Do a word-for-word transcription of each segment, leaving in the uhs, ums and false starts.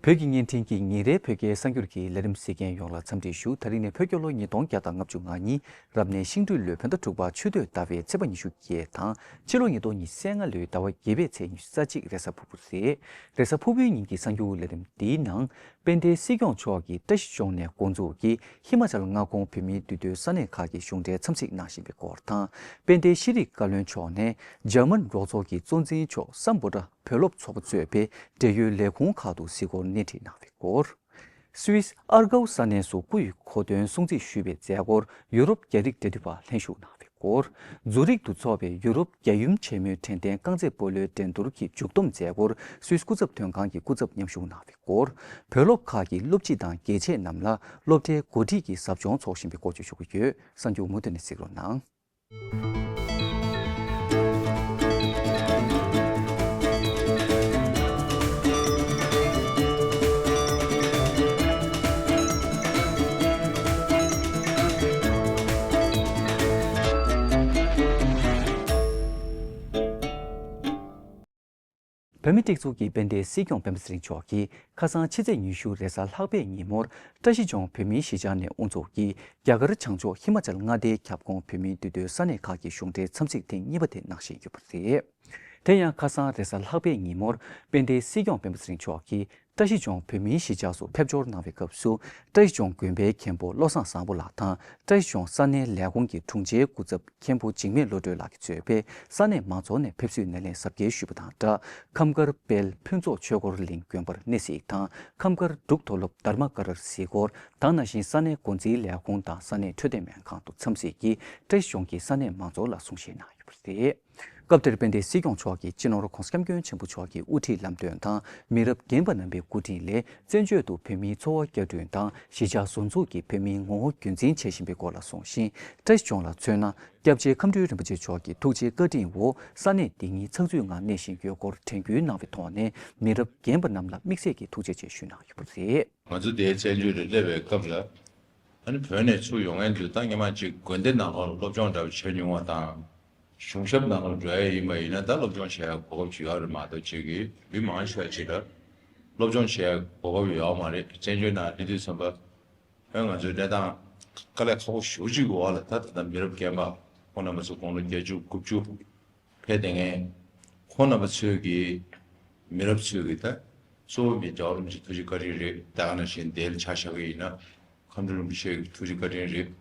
བོད་ཀྱི་བརྙན་འཕྲིན་གྱི་ཉིན་རེའི་བོད་སྐད་གསར་འགྱུར་གྱི་ལས་རིམ་གཟིགས་མཁན་ཡོངས་ལ་འཚམས་འདྲི་ཞུ། ད་རིང་ནི་བོད་རྒྱལ་ལོ་ཉིས་སྟོང་བརྒྱ་དང་ལྔ་བཅུ་ང་གཉིས་རབ་གནས་ཤིང་སྦྲུལ་ལོའི་བོད་ཟླ་དྲུག་པ་ཆུ་སྟོད་ཟླ་བའི་ཚེས་པ་ཉི་ཤུ་བརྒྱད་དང་ཕྱི་ལོ་ཉིས་སྟོང་ཉི་ཤུ་རྩ་ལྔ་ལོའི་ཟླ་བ་བརྒྱད་པའི་ཚེས་ཉི་ཤུ་རྩ་གཅིག་རེས་གཟའ་ཕུར་བུ་རེད། རེས་གཟའ་ཕུར་བུའི་ཉིན་གྱི་གསར་འགྱུར་ལས་རིམ་འདིའི་ནང་། དཔལ་ལྡན་སྲིད་སྐྱོང་མཆོག་གིས་བཀྲ་ཤིས་ལྗོངས་ནས་འགོ་འཛུགས་ཀྱིས་ཧི་མ་ཅལ་མངའ་ཁོངས་བོད་མིའི་འདུས་སྡོད་ས་གནས་ཁག་གི་གཞུང་འབྲེལ་འཚམས་གཟིགས་གནང་བཞིན་པའི་སྐོར་དང་། དཔལ་ལྡན་ཤེས་རིག་བཀའ་བློན་མཆོག་ནས་འཇར་མན་རོགས་ཚོགས་ཀྱི་གཙོ་འཛིན་མཆོག་སམ་བྷོ་ཊ་བོད་སློབ་ཚོགས་པ་གཙོས་པའི་འབྲེལ་ཡོད་ལས་ཁུངས་ཁག་ཏུ་གཟིགས་སྐོར་སྣེ་ཁྲིད་གནང་བའི་སྐོར། སུད་སི་ཨར་གའུ་ས་གནས་སུ་སྐུ་ཡི་གོ་སྟོན་སྲུང་བརྩི་ཞུས་པའི་མཛད་སྒོར་ཡུ་རོབ་རྒྱ་རིགས་འབྲེལ་མཐུད་པ་ལྷན་ཞུགས་གནང་བའི་སྐོར། ཛུ་རིག་ཏུ་འཚོགས་པའི་ཡུ་རོབ་རྒྱལ་ཡུམ་ཆེན་མོའི་དྲན་རྟེན་རྐང་རྩེད་སྤོ་ལོའི་འགྲན་བསྡུར་གྱི་མཇུག་བསྡོམས་མཛད་སྒོར་སུད་སི་སྐུ་ཚབ་དོན་ཁང་གི་སྐུ་ཚབ་མཉམ་ཞུགས་གནང་བའི་སྐོར། བོད་སློབ་ཁག་གི་སློབ་སྤྱི་དང་དགེ་ཆེ་རྣམས་ལ་སློབ་གྲྭའི་འགོ་ཁྲིད་ཀྱི་ཟབ་སྦྱོང་འཚོགས་བཞིན་པའི་སྐོར་བཅས་ཞུ་གི་ཡོད། གསར་འགྱུར་མུ་མཐུད་ནས་གཟིགས་རོགས་གནང་། བོད་མིའི་སྒྲིག་འཛུགས་ཀྱི་དཔལ་ལྡན་སྲིད་སྐྱོང་སྤེན་པ་ཚེ་རིང་མཆོག་གིས་ཁ་སང་ཕྱི་ཚེས་ཉི་ཤུ་རེས་གཟའ་ལྷག་པའི་ཉིན་མོར་བཀྲ་ཤིས་ལྗོངས་བོད་མིའི་གཞིས་ཆགས་ནས་དབུ་འཛུགས་ཀྱིས་རྒྱ་གར་བྱང་ཕྱོགས་ཧི་མ་ཅལ་མངའ་སྡེའི་ཁྱབ་ཁོངས་བོད་མིའི་འདུས་སྡོད་ས་གནས་ཁག་གི་གཞུང་འབྲེལ་འཚམས་གཟིགས་ཐེངས་གཉིས་པ་དེ་གནང་བཞིན་ཡོད་པ་རེད། དེ་ཡང་ཁ་སང་རེས་གཟའ་ལྷག་པའི་ཉིན་མོར་དཔལ་ལྡན་སྲིད་སྐྱོང་སྤེན་པ་ཚེ་རིང་མཆོག་གིས་བཀྲ་ཤིས་ལྗོངས་བོད་མིའི་གཞིས་ཆགས་སུ་ཕེབས་འབྱོར་གནང་བའི་སྐབས་སུ་བཀྲ་ཤིས་ལྗོངས་དགོན་པའི་མཁན་པོ་བློ་བཟང་བཟང་པོ་ལགས་དང་བཀྲ་ཤིས་ལྗོངས་ས་གནས་ལས་ཁུངས་ཀྱི་དྲུང་ཆེའི་སྐུ་ཚབ་མཁན་པོ་འཇིགས་མེད་བློ་གྲོས་ལགས་ཀྱིས་གཙོས་པའི་ས་གནས་མང་ཚོགས་ནས་ཕེབས་བསུའི་སྣེ་ལེན་གཟབ་རྒྱས་ཞུས་པ་དང་སྦྲགས། ཁམས་དཀར་དཔལ་ཕུན་ཚོགས་ཆོས་འཁོར་གླིང་དགོན་པར་གནས་གཟིགས་དང་། ཁམས་དཀར་འབྲུག་མཐོ་སློབ་དྷརྨ་ཀ་རར་གཟིགས་སྐོར་དང་། ནང་བཞིན་ས་གནས་འགོ་འཛིན་ལས་ཁུངས་དང་ས་གནས་འཕྲོད་བསྟེན་སྨན་ཁང་དུ་འཚམས་གཟིགས་ཀྱིས་བཀྲ་ཤིས་ལྗོངས་ཀྱི་ས་གནས་མང་ཚོགས་ལ་གསུང་བཤད་གནང་ཡོད་པ་རེད། སྐབས་དེར་དཔལ་ལྡན་སྲིད་སྐྱོང་མཆོག་གིས་སྤྱི་ནོར་༧གོང་ས་༧སྐྱབས་མགོན་ཆེན་པོ་མཆོག་གི་དབུ་ཁྲིད་ལམ་སྟོན་དང་མི་རབས་རྒན་པ་རྣམ་པའི་སྐུ་དྲིན་ལས། བཙན་བྱོལ་དུ་བོད་མིའི་འཚོ་བ་བསྐྱར་སྐྲུན་དང་གཞིས་ཆགས་ཟུར་འཛུགས་ཀྱིས་བོད་མིའི་ངོ་བོ་རྒྱུན་འཛིན་བྱེད་བཞིན་པའི་སྐོར་ལ་གསུངས་ཤིང་། བཀྲ་ཤིས་ལྗོངས་ལ་མཚོན་ན། སྐྱབས་རྗེ་ཁམས་སྤྲུལ་རིན་པོ་ཆེ་མཆོག་གི་ཐུགས་རྗེ་བཀའ་དྲིན་འོག་ས་གནས་འདི་ཉིད་ཚགས་ཚུད་ངང་གནས་བཞིན་ཡོད་སྐོར་དྲན་སྐུལ་གནང་བའི་ཐོག་ནས་མི་རབས་རྒན་པ་རྣམས་ལ་དམིགས་བསལ་གྱི་ཐུགས་རྗེ་ཆེ་ཞུས་གནང་ཡོད་པ་རེད། ང་ཚོ་འདིའི་བཙན་བྱོལ་དུ་སླེབས་པའི་སྐབས་ལ། ཨ་ནི་བོད་ནས་ཚུར་ཡོང་མཁན་དུ་ད་སྔོན་མ་ཅིག་དགོན་སྡེ་ནང་ལོགས་ལ་སློབ་སྦྱོང་འདྲ་བོ་བྱེད་མྱོང་བ་དང་། གཞུང་ཞབས་ནང་ལོགས་འགྲོ་ཡ་ཡིན་པ་ཡིན་ན་ད་སློབ་སྦྱོང་བྱེད་ཡ་གོ་སྐབས་ཅིག་ཡོད་རེད་མ་གཏོགས་ཅིག་གིས་མི་མང་ཆེ་བ་ཅིག་ལ་སློབ་སྦྱོང་བྱེད་ཡ་གོ་སྐབས་ཡོད་མ་རེད། བཙན་བྱོལ་ནང་སླེབས་དུས་ཙམ་པ། ཨ་ང་ཚོའི་གནས་སྟངས་དཀའ་ལས་ཁག་པོ་ཞེ་པོ་ཅིག་གི་འོག་ལ་ད་ད་ལྟ་མི་རབས་རྒན་པ་ཁོང་རྣམ་པ་ཚོ་དགུང་ལོ་བརྒྱད་ཅུ་དགུ་བཅུ་ཕེབས་བསྡད་མཁན་ཁོང་རྣམ་པ་ཚོས་ཀྱི་མི་རབས་ཚོས་ཀྱི་ད་གཙོ་བོ་མི་རྒྱལ་བ་རིན་པོ་ཆེ་ཐུགས་རྗེ་བཀའ་དྲིན་རེད། ད་ག་ནང་བཞིན་དེ་ལ་ཆ་བཞག་གི་ཡིན་ན་ཁམས་སྤྲུལ་རིན་པོ་ཆེ་གི་ཐུགས་རྗེ་བཀའ་དྲིན་རེད།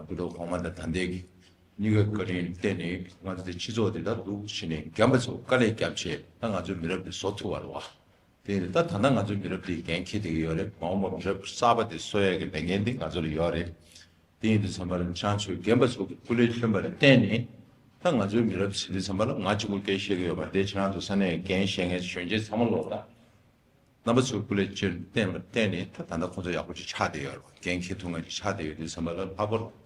སྐུ་ཐོག་གོང་མ་དང་ད་ལྟའི་གི་གཉིས་ཀ་བཀའ་དྲིན་བརྟེན་ནས་ང་ཚོ་དེ་སྤྱི་ཚོགས་དེ་ད་འདུག་ཕྱིན་ནས་རྒན་པ་ཚོ་དཀའ་ལས་བརྒྱབ་བྱས་ད་ང་ཚོའི་མི་རབས་དེ་བཟོ་ཐུབ་པ་རེད་བ། དེ་ད་ད་ལྟ་ང་ཚོའི་མི་རབས་འདིས་འགན་འཁྱེར་བསྡད་ཀྱི་ཡོད་རེད། མ་འོངས་པ་མི་རབས་གསར་པ་དེ་གསོ་ཡས་ཀྱི་ལས་འགན་འདི་ང་ཚོ་ལ་ཡོད་རེད། དེ་ཡིན་དུས་ཙམ་པ་ལ་ཁྱེད་རང་ཚོས་རྒན་པ་ཚོ་གི་སྐུ་ལས་བསྐྱོན་པ་ལ་བརྟེན་ནས་ད་ང་ཚོའི་མི་རབས་ཟེར་དུས་ཙམ་པ་ལ་ང་གཅིག་པུ་སྐད་བཤད་ཀྱི་ཡོད་པ་འདི་ཁྱེད་རང་ཚོ་ས་གནས་འགན་བཞེས་མཁན་གཞོན་སྐྱེས་ཚང་མ་ལོག་ད་རྣམ་པ་ཚོའི་སྐུ་ལས་བསྐྱོན་བརྟེན་པ་བརྟེན་ནས་ད་ད་ལྟ་ཁོང་ཚོ་ཡག་པོ་ཅིག་ཆགས་བསྡད་ཡོད་རེད་བ། འགན་འཁྱེར་ཐུབ་མཁན་ཅིག་ཆགས་བསྡད་ཡོད་དུས་ཙམ་པ་ལ་ལྷག་པར།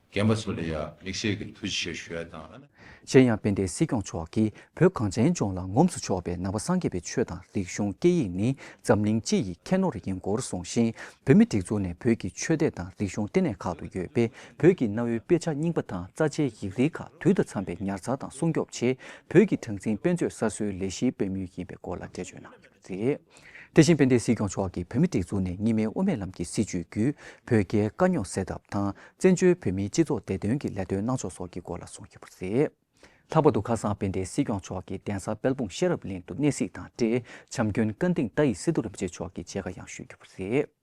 རྒན་པ་ཚོ་ལ་ཡང་དམིགས་བསལ་གྱི་ཐུགས་རྗེ་ཆེ་ཞུ་ཡ་དང་། གཞན་ཡང་དཔལ་ལྡན་སྲིད་སྐྱོང་མཆོག་གིས་བོད་གངས་ཅན་ལྗོངས་ལ་ངོམས་སུ་ཆོག་པའི་ནང་པ་སངས་རྒྱས་པའི་ཆོས་དང་རིག་གཞུང་སྐད་ཡིག་ནི་འཛམ་གླིང་སྤྱི་ཡི་ཁྱད་ནོར་ཡིན་སྐོར་གསུངས་ཤིང་། བོད་མིའི་སྒྲིག་འཛུགས་ནས་བོད་ཀྱི་ཆོས་སྡེ་དང་རིག་གཞུང་ལྟེ་གནས་ཁག་ཏུ་ཡོད་པའི་བོད་ཀྱི་གནའ་བོའི་དཔེ་ཆ་རྙིང་པ་དང་རྩ་ཆེའི་ཡིག་རིགས་ཁག་དུས་དང་འཚམས་པའི་ཉར་ཚགས་དང་སྲུང་སྐྱོབ་ཆེད་བོད་ཀྱི་གྲངས་འཛིན་དཔེ་མཛོད་གསར་བཟོའི་ལས་གཞིའི་དཔོན་མི་ཡིན་པའི་སྐོར་ལ་འགྲེལ་བརྗོད་གནང་ཡོད། རེད། དེ་བཞིན་དཔལ་ལྡན་སྲིད་སྐྱོང་མཆོག་གིས་བོད་མིའི་སྒྲིག་འཛུགས་ནས་གཉིས་སྨན་དབུ་མའི་ལམ་གྱི་སྲིད་བྱུས་བརྒྱུད་བོད་རྒྱའི་དཀའ་རྙོག་སེལ་ཐབས་དང་བཙན་བྱོལ་བོད་མིའི་སྤྱི་ཚོགས་བདེ་དོན་གྱི་ལས་དོན་གནང་ཕྱོགས་སོགས་ཀྱི་སྐོར་ལ་གསུངས་ཡོད་པ་རེད། ལྷག་པར་དུ་ཁ་སང་དཔལ་ལྡན་སྲིད་སྐྱོང་མཆོག་གིས་གདན་ས་དཔལ་སྤུངས་ཤེས་རབ་གླིང་དུ་གནས་གཟིགས་དང་འབྲེལ་བྱམས་མགོན་ཀ་ཏིང་ཏཱ་ཡི་སི་ཏུ་རིན་པོ་ཆེ་མཆོག་གི་མཇལ་ཁ་ཡང་ཞུས་ཡོད་པ་རེད།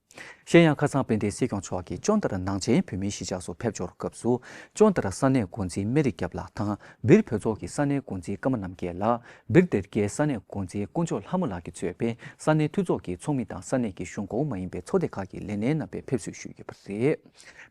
གཞན་ཡང་ཁ་སང་དཔལ་ལྡན་སྲིད་སྐྱོང་མཆོག་གིས་ཅོན་ཏ་ར་ནང་ཆེན་བོད་མིའི་གཞིས་ཆགས་སུ་ཕེབས་འབྱོར་སྐབས་སུ་ཅོན་ཏ་ར་ས་གནས་འགོ་འཛིན་སྨན་རི་རྒྱབ་ལགས་དང་སྦིར་བོད་ཚོགས་ཀྱི་ས་གནས་འགོ་འཛིན་ཀརྨ་རྣམ་རྒྱལ་ལགས། སྦིར་སྡེ་དགེའི་ས་གནས་འགོ་འཛིན་དཀོན་མཆོག་ལྷ་མོ་ལགས་ཀྱིས་གཙོས་པའི་ས་གནས་འཐུས་ཚོགས་ཀྱི་ཚོགས་མི་དང་ས་གནས་ཀྱི་གཞུང་ཁོངས་མ་ཡིན་པའི་ཚོགས་སྡེ་ཁག་གི་ལས་སྣེ་རྣམ་པས་ཕེབས་བསུ་ཞུས་ཡོད་པ་རེད།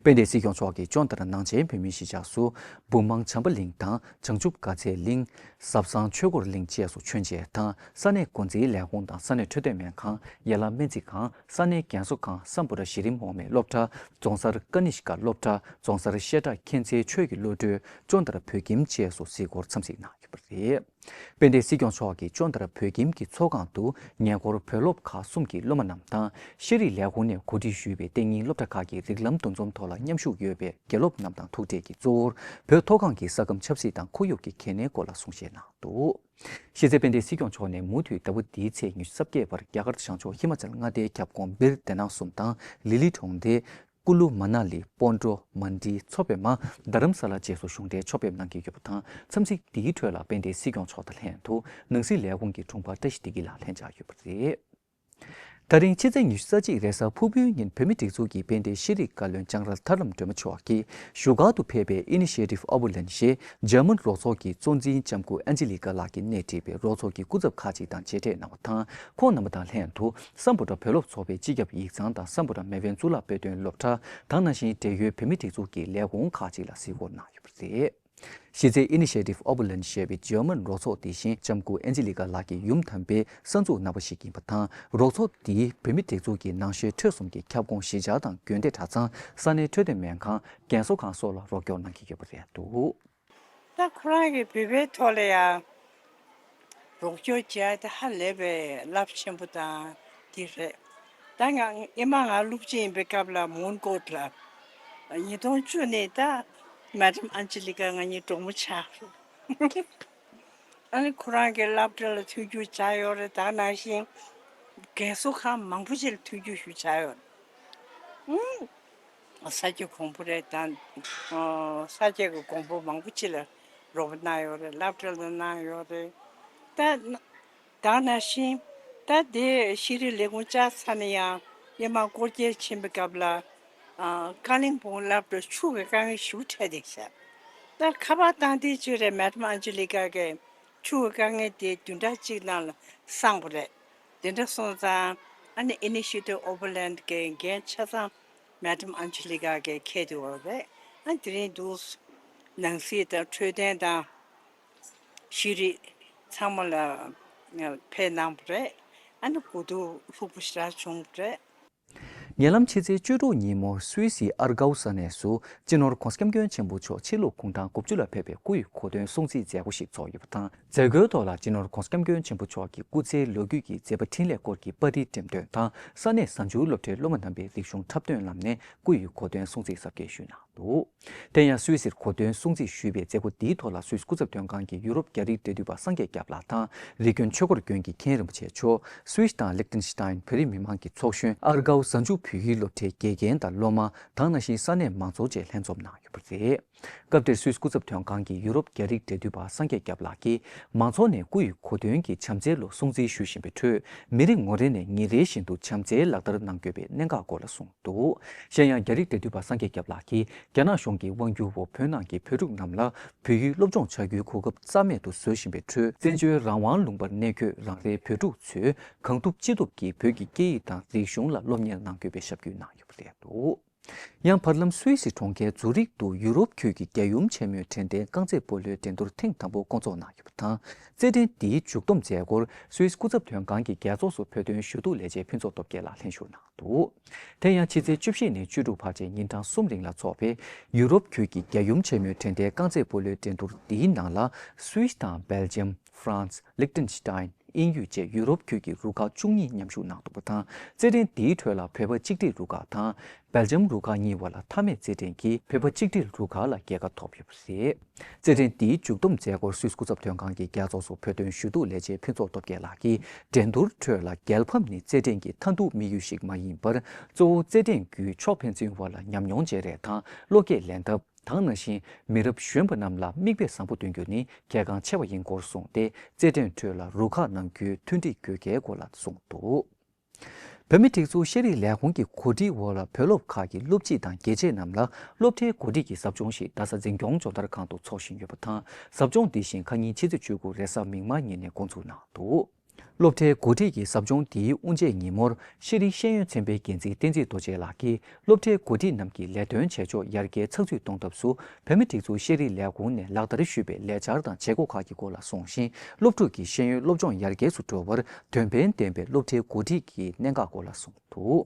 དཔལ་ལྡན་སྲིད་སྐྱོང་མཆོག་གིས་ཅོན་ཏ་ར་ནང་ཆེན་བོད་མིའི་གཞིས་ཆགས་སུ་འབུམ་མང་བྱམས་པ་གླིང་དང་བྱང་ཆུབ་དགའ་ཚལ་གླིང་། ཟབ་གསང་ཆོས་འཁོར་གླིང་བཅས་སུ་མཆོད་མཇལ་དང་ས་གནས་འགོ་འཛིན་ལས་ཁུངས་དང་ས་གནས་འཕྲོད་བསྟེན་སྨན་ཁང་། ཡན་ལག་སྨན་རྩིས་ཁང་། ས་གནས་རྒན་གསོ་ཁང་། སམ་བྷོ་ཊ་གཞི་རིམ་འོག་མའི་སློབ་གྲྭ། རྫོང་སར་ཀ་ནི་ཤི་ཀ་སློབ་གྲྭ། རྫོང་སར་བཤད་གྲྭ་མཁྱེན་བརྩེའི་ཆོས་ཀྱི་བློ་གྲོས། ཅོན་ཏ་ར་བོད་ཁྱིམ་བཅས་སུ་གཟིགས་སྐོར་འཚམས་གཟིགས་གནང་ཡོད་པ་རེད། དཔལ་ལྡན་སྲིད་སྐྱོང་མཆོག་གིས་ཅོན་ཏར་བོད་ཁྱིམ་གྱི་ཚོགས་ཁང་དུ་ཉེ་འཁོར་བོད་སློབ་ཁག་གསུམ་གྱི་སློབ་མ་རྣམས་དང་། ཤེས་རིག་ལས་ཁུངས་ནས་གོ་སྒྲིག་ཞུས་པའི་གཏན་ཉིན་སློབ་གྲྭ་ཁག་གི་རིགས་ལམ་འདུ་འཛོམས་ཐོག་ལ་མཉམ་ཞུགས་ཡོད་པའི་དགེ་སློབ་རྣམས་དང་ཐུག་འཕྲད་ཀྱིས། གཙོ་བོར་བོད་མཐོ་སྒང་གི་ས་ཁམས་ཆབ་སྲིད་དང་ཁོར་ཡུག་གི་གལ་གནད་སྐོར་ལ་གསུང་བཤད་གནང་འདུག། གཞི་རྩའི་དཔལ་ལྡན་སྲིད་སྐྱོང་མཆོག་ནས་མུ་མཐུད་ཟླ་བ་འདིའི་ཚེས་ཉི་ཤུ་རྩ་བརྒྱད་བར་རྒྱ་གར་བྱང་ཕྱོགས་ཧི་མ་ཅལ་མངའ་སྡེའི་ཁྱབ་ཁོངས་སྦིར་དེ་ནང་གསུམ་དང་ལི་ལི་གྲོང་སྡེ། ཀུ་ལུ། མ་ན་ལི། སྤོན་ཊོ། མན་ཌི། མཚོ་པདྨ། རྡ་རམ་ས་ལ་བཅས་སུ་གཞུང་འབྲེལ་ཕྱོགས་ཕེབས་གནང་གི་ཡོད་པ་དང་། འཚམས་གཟིགས་འདིའི་ཁྲོད་ལ་དཔལ་ལྡན་སྲིད་སྐྱོང་མཆོག་དང་ལྷན་དུ་ནང་སྲིད་ལས་ཁུངས་ཀྱི་དྲུང་འཕར་བཀྲ་ཤིས་བདེ་སྐྱིད་ལགས་ལྷན་བཅར་ཡོད་པ་རེད། ད་རིང་ཕྱི་ཚེས་ཉི་ཤུ་རྩ་གཅིག་རེས་གཟའ་ཕུར་བུའི་ཉིན་བོད་མིའི་སྒྲིག་འཛུགས་ཀྱི་དཔལ་ལྡན་ཤེས་རིག་བཀའ་བློན་ལྕང་ར་ཐར་ལམ་སྒྲོལ་མ་མཆོག་གིས་བཞུགས་སྒར་དུ་ཕེབས་པའི་Initiative Oberland ཞེས་འཇར་མན་རོགས་ཚོགས་ཀྱི་གཙོ་འཛིན་ལྕམ་སྐུ་ཨན་ཇི་ལི་ཀ་ལགས་ཀྱིས་སྣེ་ཁྲིད་པའི་རོགས་ཚོགས་ཀྱི་སྐུ་ཚབ་ཁག་ཅིག་དང་མཇལ་འཕྲད་གནང་བ་དང་། ཁོང་རྣམ་པ་དང་ལྷན་དུ་སམ་བྷོ་ཊ་བོད་སློབ་ཚོགས་པའི་སྤྱི་ཁྱབ་ཡིག་ཚང་དང་སམ་བྷོ་ཊ་མེས་དབོན་གཙུག་ལག་དཔེ་སྟོན་སློབ་གྲྭ་དང་། ནང་བཞིན་འབྲེལ་ཡོད་བོད་མིའི་སྒྲིག་འཛུགས་ཀྱི་ལས་ཁུངས་ཁག་ཅིག་ལ་གཟིགས་སྐོར་གནང་ཡོད་པ་རེད། གཞི་རྩའི་Initiative Oberland ཞེས་པའི་འཇར་མན་རོགས་ཚོགས་འདི་བཞིན་ལྕམ་སྐུ་ཨན་ཇི་ལི་ཀ་ལགས་ཀྱི་ཡུམ་དམ་པའི་གསར་འཛུགས་རྣམ་པ་ཞིག་ཡིན་པ་དང་། རོགས་ཚོགས་འདིས་བོད་མིའི་སྒྲིག་འཛུགས་ཀྱི་ནང་ཤོས་འཕྲོད་གསུམ་གྱི་ཁྱབ་ཁོངས་གཞིས་ཆགས་དང་དགོན་སྡེ་གྲྭ་ཚང་། ས་གནས་འཕྲོད་བསྟེན་སྨན་ཁང་། རྒན་གསོ་ཁང་སོགས་ལ་རོགས་སྐྱོར་གནང་གི་ཡོད་པ་རེད་འདུག། ད་ཁོ་རང་གི་བོད་པའི་ཐོག་ལ་ཡང་རོགས་སྐྱོར་བྱས་ཏེ་ཧ་ལས་པའི་རླབས་ཆེན་པོ་དང་འདི་རེད། ད་ང་ཨེ་མ་ང་སློབ་སྤྱི་ཡིན་པའི་སྐབས་ལ་མོན་གྷོ་ལ་ཉིས་སྟོང་བཅུ་ནས་ད་Madam Angelica ང་གཉིས་གྲོགས་མོ་ཆགས། ཨ་ནི་ཁོ་རང་གི་སློབ་གྲྭ་ལ་མཐུན་འགྱུར་བྱས་ཡོད་རེད། ད་ནང་བཞིན་རྒན་གསོ་ཁང་མང་པོ་ཞིག་ལ་མཐུན་འགྱུར་ཞུ་བྱས་ཡོད་རེད། ཨུམ། ས་སྐྱ་གོང་པོ་རེད་ད། ཨོ། ས་སྐྱ་གི་གོང་པོ་མང་པོ་ཅིག་ལ་རོགས་པ་གནང་ཡོད་རེད། སློབ་གྲྭ་ལ་གནང་ཡོད་རེད། ད་ད་ནང་བཞིན་ད་དེ་ཤེས་རིག་ལས་ཁུངས་བཅར་ཚར་ནས་ཡང་ཨེ་མ་སྐོར་སྐྱོད་ཕྱིན་པའི་སྐབས་ལ། ཨ། ཀ་ལིང་པོང་སློབ་གྲྭ་ཆུ་གི་དཀའ་ངལ་ཞེ་པོ་འཕྲད་བསྡད་ཤག། ད་ཁ་པར་བཏང་དུས་ཅིག་རེད། Madam Angelica གིས་ཆུ་གི་དཀའ་ངལ་དེ་བདུན་ཕྲག་གཅིག་ནང་ལ་སངས་པ་རེད། དེ་འདྲ་སོང་ཙང་ཨ་ནི་Initiative Oberland གི་འགན་ཆ་ཚང་Madam Angelica གིས་འཁྱེར་བསྡད་ཡོད་རེད། ཨ། དེ་རིང་འདུག། ནང་སྲིད་དང་འཕྲོད་བསྟེན་དང་ཤེས་རིག་ཚང་མ་ལ་ཕེབས་གནང་བ་རེད། ཨ་ནི་གོ་བསྡུར་ལྷུག་པོ་ཞེ་དྲག་བྱུང་བ་རེད། ཉེ་ལམ་ཕྱི་ཚེས་བཅུ་དྲུག་ཉིན་མོར་སུད་སིའི་ཨར་གའུ་ས་གནས་སུ་སྤྱི་ནོར་༧གོང་ས་༧སྐྱབས་མགོན་ཆེན་པོ་མཆོག་ཕྱི་ལུགས་གུང་ཐང་དགུ་བཅུ་ལ་ཕེབས་པའི་སྐུ་ཡི་གོ་སྟོན་སྲུང་བརྩིའི་མཛད་སྒོ་ཞིག་ཚོགས་ཡོད་པ་དང་། མཛད་སྒོའི་ཐོག་ལ་སྤྱི་ནོར་༧གོང་ས་༧སྐྱབས་མགོན་ཆེན་པོ་མཆོག་གི་སྐུ་ཚེའི་ལོ་རྒྱུས་ཀྱི་མཛད་པ་འཕྲིན་ལས་སྐོར་གྱི་པར་རིས་འགྲེམས་སྟོན་དང་། ས་གནས་གཟའ་མཇུག་སློབ་གྲྭའི་སློབ་མ་རྣམ་པས་རིག་གཞུང་འཁྲབ་སྟོན་བསླབས་ནས་སྐུ་ཡི་གོ་སྟོན་སྲུང་བརྩི་གཟབ་རྒྱས་ཞུས་གནང་འདུག། དེ་ཡང་སུད་སིར་གོ་སྟོན་སྲུང་བརྩི་ཞུས་པའི་མཛད་སྒོ་འདིའི་ཐོག་ལ་སུད་སི་སྐུ་ཚབ་དོན་ཁང་གི་ཡུ་རོབ་རྒྱ་རིགས་འབྲེལ་མཐུད་པ་སངས་རྒྱས་སྐྱབས་ལགས་དང་། རི་ཀོན་ཆོས་འཁོར་དགོན་གྱི་མཁན་རིན་པོ་ཆེ་མཆོག། སུད་སི་དང་ལིག་ཏེན་ཤི་ཏཱིན་བོད་རིགས་མི་མང་གི་ཚོགས་གཞོན། ཨར་གའུ་གཟའ་མཇུག་བོད་ཡིག་སློབ་གྲྭའི་དགེ་རྒན་དང་སློབ་མ་དང་། ནང་བཞིན་ས་གནས་མང་ཚོགས་བཅས་ལྷན་འཛོམས་གནང་ཡོད་པ་རེད། སྐབས་དེར་སུད་སི་སྐུ་ཚབ་དོན་ཁང་གི་ཡུ་རོབ་རྒྱ་རིགས་འབྲེལ་མཐུད་པ་སངས་རྒྱས་སྐྱབས་ལགས་ཀྱིས། མང་ཚོགས་ནས་སྐུ་ཡི་གོ་སྟོན་གྱི་བྱམས་བརྩེའི་ལོ་སྲུང་བརྩི་ཞུ་བཞིན་པའི་ཁྲོད། མི་རེ་ངོ་རེ་ནས་ཉིན་རེ་བཞིན་དུ་བྱམས་བརྩེའི་ལག་བསྟར་གནང་དགོས་པའི་གནད་འགག་སྐོར་ལ་གསུངས་འདུག། གཞན་ཡང་རྒྱ་རིགས་འབྲེལ་མཐུད་པ་སངས་རྒྱས་སྐྱབས་ལགས་ཀྱིས། རྒྱ་ནག་གཞུང་གིས་དབང་སྒྱུར་འོག་བོད་ནང་གི་བོད་ཕྲུག་རྣམས་ལ་བོད་ཡིག་སློབ་སྦྱོང་བྱ་རྒྱུའི་གོ་སྐབས་རྩ་མེད་དུ་བཟོ་བཞིན་པའི་ཁྲོད། བཙན་བྱོལ་རང་དབང་ལུང་པར་གནས་འཁོད་རང་རེའི་བོད་ཕྲུག་ཚོས་གང་ཐུབ་ཅི་ཐུབ་ཀྱིས་བོད་ཀྱི་སྐད་ཡིག་དང་རིག་གཞུང་ལ་སློབ་གཉེར་གནང་དགོས་པའི་ཞབས་སྐུལ་གནང་ཡོད་པ་རེད་འདུག། ཡང་བར་ལམ་སུད་སི་གྲོང་ཁྱེར་ཛུ་རིག་ཏུ་ཡུ་རོབ་ཁུལ་གྱི་རྒྱལ་ཡུམ་ཆེན་མོའི་དྲན་རྟེན་རྐང་རྩེད་སྤོ་ལོའི་འགྲན་བསྡུར་ཐེངས་དང་པོ་བསྐོང་ཚོགས་གནང་ཡོད་པ་དང་། རྩེད་འགྲན་འདིའི་མཇུག་བསྡོམས་མཛད་སྒོར་སུད་སི་སྐུ་ཚབ་དོན་ཁང་གི་རྒྱལ་ཚོགས་སུ་བོད་དོན་ཞུ་གཏུག་ལས་བྱེད་ཕུན་ཚོགས་སྟོབས་རྒྱལ་ལགས་ལྷན་ཞུགས་གནང་འདུག། དེ་ཡང་ཕྱི་ཚེས་བཅུ་བཞི་ནས་བཅུ་དྲུག་བར་བཅས་ཉིན་གྲངས་གསུམ་རིང་ལ་འཚོགས་པའི་ཡུ་རོབ་ཁུལ་གྱི་རྒྱལ་ཡུམ་ཆེན་མོའི་དྲན་རྟེན་རྐང་རྩེད་སྤོ་ལོའི་འགྲན་བསྡུར་འདིའི་ནང་ལ་སུད་སི་དང་སྦེལ་ཇམ། ཧྥ་རན་སི། ལིག་ཏེན་ཤི་ཏཱིན། དབྱིན་ཡུལ་བཅས་ཡུ་རོབ་ཁུལ་གྱི་རུ་ཁག་བཅུ་གཉིས་མཉམ་ཞུགས་གནང་འདུག་པ་དང་། རྩེད་འགྲན་འདིའི་ཁྲོད་ལ་བོད་པ་གཅིག་སྒྲིལ་རུ་ཁག་དང་སྦེལ་ཇམ་རུ་ཁག་གཉིས་བར་ལ་མཐའ་མའི་རྩེད་འགྲན་གྱིས་བོད་པ་གཅིག་སྒྲིལ་རུ་ཁག་ལ་རྒྱལ་ཁ་ཐོབ་ཡོད་པ་རེད། རྩེད་འགྲན་འདིའི་མཇུག་བསྡོམས་མཛད་སྒོར་སུད་སི་སྐུ་ཚབ་དོན་ཁང་གི་རྒྱལ་ཚོགས་སུ་བོད་དོན་ཞུ་གཏུག་ལས་བྱེད་ཕུན་ཚོགས་སྟོབས་རྒྱལ་ལགས་ཀྱིས། འགྲན་བསྡུར་ཁྲོད་ལ་རྒྱལ་ཕམ་ནི་རྩེད་འགྲན་གྱི་མཐའ་ཐུག་དམིགས་ཡུལ་ཞིག་མ་ཡིན་པར། གཙོ་བོ་རྩེད་འགྲན་བརྒྱུད་ཕྱོགས་ཕན་ཚུན་བར་ལ་ཉམས་མྱོང་བརྗེ་རེས་དང་བློ་སྐྱེད་ལེན་ཐབས། དང་ནང་བཞིན་མི་རབས་གཞོན་པ་རྣམས་ལ་མིག་དཔེ་བཟང་པོ་སྟོན་རྒྱུ་ནི་གལ་འགངས་ཆེ་བ་ཡིན་སྐོར་གསུངས་ཏེ། རྩེད་འགྲན་ཁྲོད་ལ་རུ་ཁག་ནང་ཁུལ་མཐུན་སྒྲིལ་དགོས་གལ་སྐོར་ལ་གསུངས་འདུག། བོད་མིའི་སྒྲིག་འཛུགས་ཤེས་རིག་ལས་ཁུངས་ཀྱི་གོ་སྒྲིག་འོག་ལ་བོད་སློབ་ཁག་གི་སློབ་སྤྱི་དང་དགེ་ཆེ་རྣམས་ལ་སློབ་གྲྭའི་གོ་སྒྲིག་གི་ཟབ་སྦྱོང་ཞིག་རྡ་ས་འཛིན་སྐྱོང་སྦྱོང་བརྡར་ཁང་དུ་འཚོགས་བཞིན་ཡོད་པ་དང་། ཟབ་སྦྱོང་འདི་བཞིན་ཁ་ཉིན་ཕྱི་ཚེས་བཅུ་དགུ་རེས་གཟའ་མིག་དམར་ཉིན་ནས་འགོ་འཛུགས་གནང་འདུག། སློབ་གྲྭའི་འགོ་ཁྲིད་ཀྱི་ཟབ་སྦྱོང་འདིའི་དབུ་འབྱེད་ཉིན་མོར་ཤེས་རིག་ཤེས་ཡོན་ཚན་པའི་འགན་འཛིན་བསྟན་འཛིན་རྡོ་རྗེ་ལགས་ཀྱིས། སློབ་གྲྭའི་འགོ་ཁྲིད་རྣམས་ཀྱིས་ལས་དོན་བྱེད་ཕྱོགས་ཡར་རྒྱས་ཚགས་ཚུད་གཏོང་ཐབས་སུ་བོད་མིའི་སྒྲིག་འཛུགས་ཤེས་རིག་ལས་ཁུངས་ནས་ལག་བསྟར་ཞུས་པའི་ལས་འཆར་དང་བྱེད་སྒོ་ཁག་གི་སྐོར་ལ་གསུངས་ཤིང་། སློབ་ཕྲུག་གི་ཤེས་ཡོན་སློབ་སྦྱོང་ཡར་རྒྱས་སུ་འགྲོ་བར་དོན་ཕན་ལྡན་པའི་སློབ་གྲྭའི་འགོ་ཁྲིད་ཀྱི་གནད་འགག་སྐོར་ལ་གསུངས་འདུག།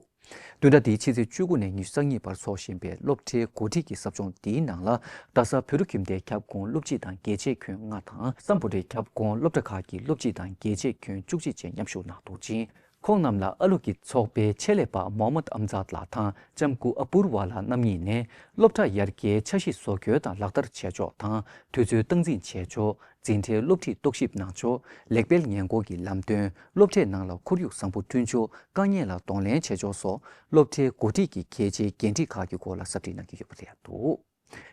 བསྟུན་ཟླ་འདིའི་ཕྱི་ཚེས་བཅུ་དགུ་ནས་ཉི་ཤུ་རྩ་གཉིས་བར་འཚོགས་བཞིན་པའི་སློབ་གྲྭའི་འགོ་ཁྲིད་ཀྱི་ཟབ་སྦྱོང་འདིའི་ནང་ལ། རྡ་ས་བོད་ཕྲུག་ཁྱིམ་སྡེའི་ཁྱབ་ཁོངས་སློབ་སྤྱི་དང་དགེ་ཆེ་ཁྱོན་ལྔ་དང་། སམ་བྷོ་ཊའི་ཁྱབ་ཁོངས་སློབ་གྲྭ་ཁག་གི་སློབ་སྤྱི་དང་དགེ་ཆེ་ཁྱོན་བཅུ་གཅིག་བཅས་མཉམ་ཞུགས་གནང་འདུག་ཅིང་། ཁོང་རྣམས་ལ་ཨ་ལུག་གི་ཚོགས་པའི་ཆེད་ལས་པ་མོ་ཧམ་མད་ཨམ་ཛཱད་ལགས་དང་ལྕམ་སྐུ་ཨ་པུར་ཝ་ལགས་རྣམ་གཉིས་ནས། སློབ་གྲྭ་ཡར་རྒྱས་འཆར་གཞི་བཟོ་འགོད་དང་ལག་བསྟར་བྱེད་ཕྱོགས་དང་། དུས་ཚོད་སྟངས་འཛིན་བྱེད་ཕྱོགས། འཛིན་གྲྭའི་སློབ་ཁྲིད་རྟོག་ཞིབ་གནང་ཕྱོགས། ལེགས་སྤེལ་སྔོན་འགོག་གི་ལམ་སྟོན། སློབ་གྲྭའི་ནང་ལ་ཁོར་ཡུག་བཟང་པོ་བསྐྲུན་ཕྱོགས། དཀའ་ངལ་ལ་གདོང་ལེན་བྱེད་ཕྱོགས་སོགས། སློབ་གྲྭའི་འགོ་ཁྲིད་ཀྱི་གལ་ཆེའི་འགན་འཁྲི་ཁག་གི་སྐོར་ལ་ཟབ་ཁྲིད་གནང་གི་ཡོད་པ་རེད་འདུག།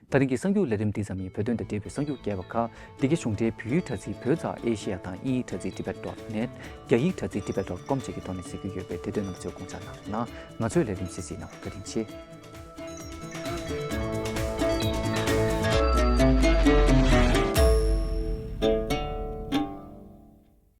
ད་རིང་གི་གསར་འགྱུར་ལས་རིམ་འདི་ཙམ་ཡིན། བོད་དོན་དང་འབྲེལ་བའི་གསར་འགྱུར་རྒྱས་པ་ཁག་འདི་གའི་གཞུང་འབྲེལ་བོད་ཡིག་དྲ་ཚིགས་བོད་ཚགས་ཨེ་ཤེ་ཡ་དང་དབྱིན་ཡིག་དྲ་ཚིགས་tibet dot net། རྒྱ་ཡིག་དྲ་ཚིགས་tibet dot com་བཅས་ཀྱི་ཐོག་ནས་གཟིགས་རྒྱུ་ཡོད་པས། དེ་དོན་རྣམས་ཚོས་དགོངས་འཇགས་གནང་རོགས་གནང་། ང་ཚོའི་ལས་རིམ་གཟིགས་གཟིགས་གནང་བར་བཀའ་དྲིན་ཆེ།